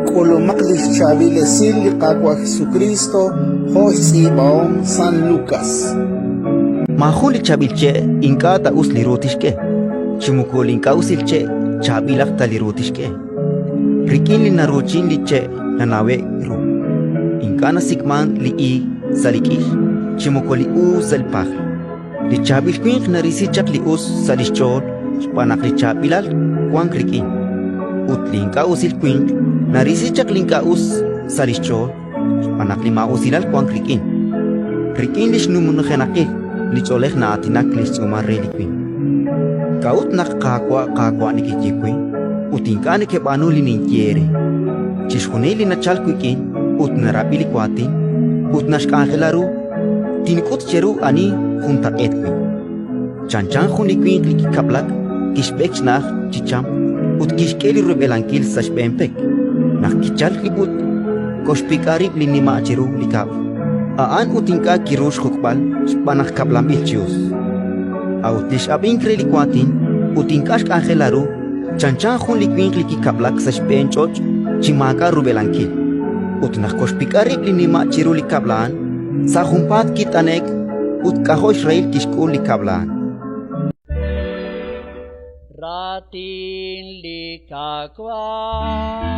K'ulumaq li xchaab'il esil li Qaawa' Jesukriist jo' xtz'iib'ahom San Lukas. Maajun li chaab'il che' ink'a' ta us li ru tixk'e, chi moko li ink'a' usil che' chaab'ilaq ta li ru tixk'e. Rik'in li naruuchin li che' nanawe'k ru. Ink'a' nasik'mank li iig sa' li k'ix, chi moko li uub' sa' li pajl. Li chaab'il winq narisi chaq li us sa' li xch'ool xb'aan naq li chaab'ilal wank rik'in, ut li ink'a' usil winq narisi chaq li ink'a' us sa' li xch'ool xb'aan naq li maa'usilal wank rik'in. Rik'in li xnumnujenaqil li ch'oolej na'aatinak li xtz'uumal re li winq. K'a'ut naq Qaawa', Qaawa' nekeye we ut ink'a' nekeb'aanu li ninye eere? Chixjunil li nachalk wik'in ut narab'i li waatin ut naxk'anjela ru, Tink'ut cheru ani juntaq'eet wi'. Chanchan jun li winq li kikab'lak, kixb'ek xna'aj chi cham ut kixk'e li rub'elankil sa' xb'een pek. Naq kichalk li b'ut, koxpik'a rib' li nima' chiru li kab'l. A'an ut ink'a' kiru xjuk'b'al xb'aan naq kab'lanb'il chi us. A'ut li x'ab'ink re li waatin ut ink'a' xk'anjela ru, chanchan jun li winq li kikab'lak sa' xb'een ch'och' chi maak'a' rub'elankil. Ut naq koxpik'a rib' li nima' chiru li kab'l a'an, sa' junpaat kit'ane'k ut k'ajo' xrahil kixk'ul li kab'l a'an. Raatin li Qaawa'.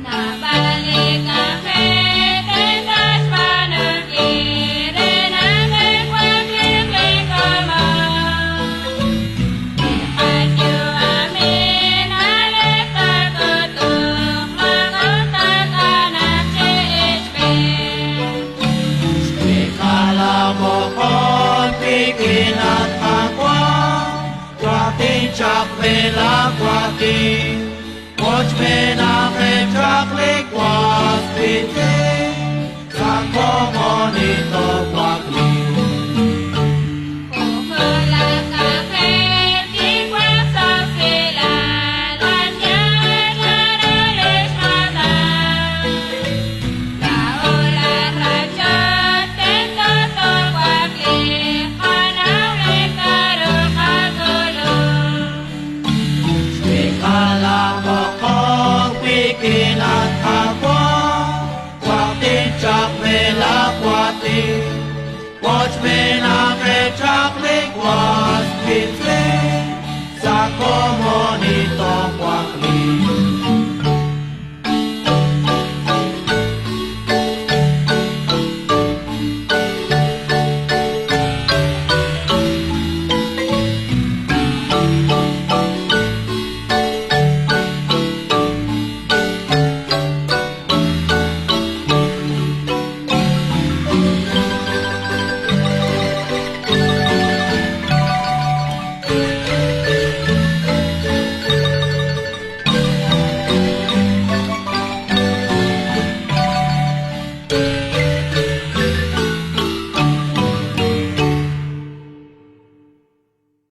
Naab'al li k'anjel tento xb'aanunkil re naq te'wakliiq li komon. Li qayu'amil na'leb' taak'utuq, maak'a' taakanab' chi ixb'ej. Jun laj k'anjel kiwank sa' usilal, naxyal k'aru li xmaatan. Laa'o laj ralch'och' tento toowakliiq, qanaw li k'aru qak'ulub'.